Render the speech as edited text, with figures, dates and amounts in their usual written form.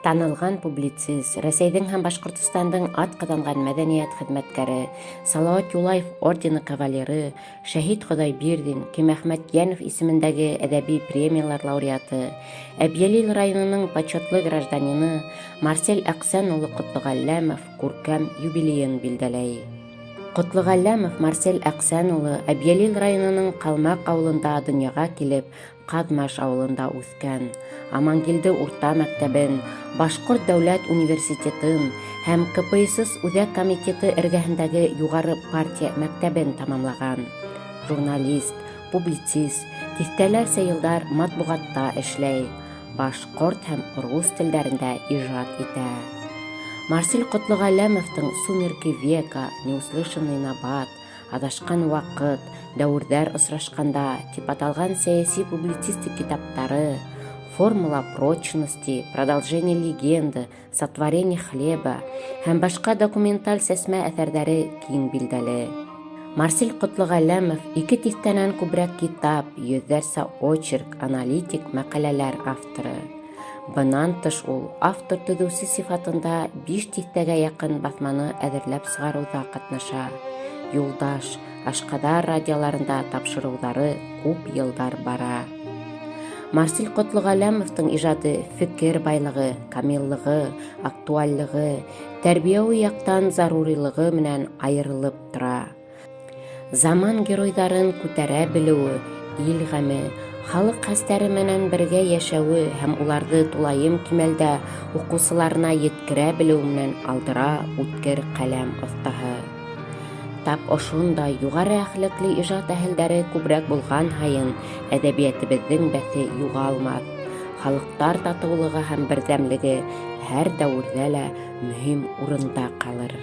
Танылған публицист, Рәсәйҙең һәм Башҡортостандың атҡаҙанған мәҙәниәт хеҙмәткәре, Салауат Юлаев ордены кавалеры, Шәһит Хоҙайбирҙин, Ким Әхмәтйәнов исемендәге әҙәби премиялар лауреаты, Әбйәлил районының почетлы гражданины Марсель Әҡсән улы Ҡотлоғәлләмов күркәм юбилейын билдәләй. Ҡотлоғәлләмов Марсель Әҡсән улы Әбйәлил районының Ҡалмаҡ ауылында донъяға килеп, Ҡаҙмаш ауылында үҫкән. Амангилде урта мәктәбен, Башҡорт дәүләт университетын һәм КПСС Үҙәк комитеты эргәһендәге юғары партия мәктәбен тамамлаған. Журналист, публицист, тиҫтәләрсә йылдар матбуғатта эшләй, башҡорт һәм рус телдәрендә ижад итә. Марсель Ҡотлоғәләмовтың Сумерки века, Неуслышанный набат, Аҙашҡан ваҡыт, Дәүерҙәр осрашҡанда тип аталған сәйәси-публицистик китаптары, Формула прочности, Продолжение легенды, Сотворение хлеба һәм башҡа документаль сәсмә әҫәрҙәре киң билдәле. Марсель Ҡотлоғәләмов ике тиҫтәнән күберәк китап, йөҙҙәрсә очерк, аналитик мәҡәләләр авторы. Бынан тыш ул автор-төҙөүсе сифатында биш тиҫтәгә яҡын баҫманы әҙерләп сығарыуҙа ҡатнаша. Юлдаш, Ашҡаҙар радиоларында тапшырыуҙары күп йылдар бара. Марсель Ҡотлоғәләмовтың ижады фекер байлығы, камиллығы, актуальлығы, тәрбиәүи яҡтан зарурилығы менән айырылып тора. Заман геройҙарын күтәрә белеүе, ил ғәме, халыҡ хәстәре менән бергә йәшәүе һәм уларҙы тулайым кимәлдә уҡыусыларына еткерә белеүе менән алдыра үткер ҡәләм оҫтаһы. Тап ошондай юғары әхлаҡлы ижад әһелдәре күберәк булған һайын әҙәбиәтебеҙҙең бәҫе юғалмаҫ, халыҡтар татыулығы һәм берҙәмлеге һәр дәүерҙә лә мөһим урында ҡалыр.